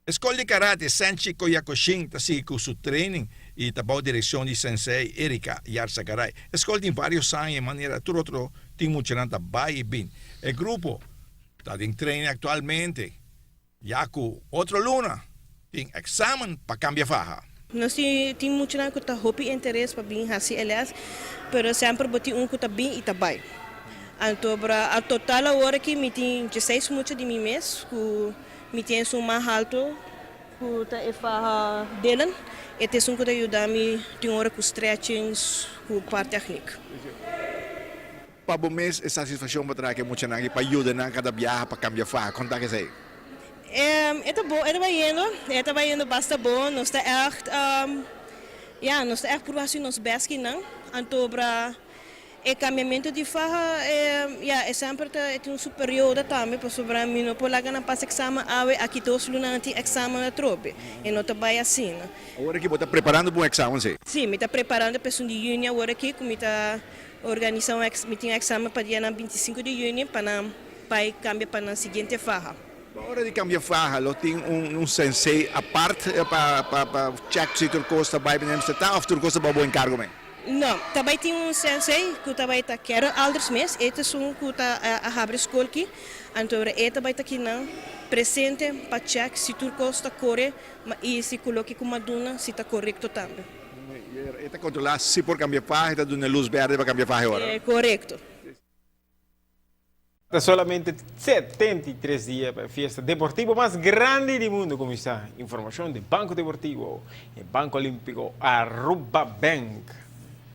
E skol di karate Senchi Koyakushin ta sigui ku su training i ta bou direkshon di Sensei Erika Yarzagaray. E skol tin vários aña i manera tur otro tin muchanan ta bai i bin. E grupo ta den training aktualmente ya ku otro luna tin eksamen pa kambia faha. Nos tin muchanan ku ta hopi interes pa bin hasi e les, pero semper bo tin un ku ta bin i ta bai. Anto a total awor aki mi tin dieseis mucha di mi mes ku Mi tin esun mas halto ku ta e faha Dylan. E ta esun ku ta yuda mi tin ora ku stretchings ku par techniek. Pa bo mes e satisfakshon pa traha ku e muchanan aki pa yuda nan kada biaha pa kambia faha, kon ta esei? E ta bon, e ta bayendo, e ta bayendo basta bon. Nos ta ègt, ya, nos ta ègt purba hasi nos bèst kinan. Anto bra. E cambiamento di faha e ya e semper ta e tin su periodo tambe pasobra mi no por laga nan pasa examen awe aki dos luna nan tin examen atrobe e no ta bay asina. Awor aki bo ta preparando pa un examen si? Si, mi ta preparando pa esun di juni awor aki cu mi ta organisa un mi tin un examen pa dianan 25 di juni pa nan bay cambia pa nan siguiente faha. Pa ora di cambia faha lo tin un sensei apart pa pa check si tur cos ta bay manera mester ta of tur cos ta bao bo encargo men? No, ta bai tin un sensei ku ta bai ta Carol Alders mes, e ta esun ku ta a habri skol ki, anto ora e ta bai ta kinan presente pa check si tur kos ta kore i si ku loke ku maduna si ta korekto tambe. E ta kontrolá si por kambia fahe, e ta duna lus berde pa kambia fahe ora. Korekto. Ta solamente 73 dia pa e fiesta deportivo mas grandi di mundo cuminsa. Informacion di Banco Deportivo y Banco Olimpico Aruba Bank.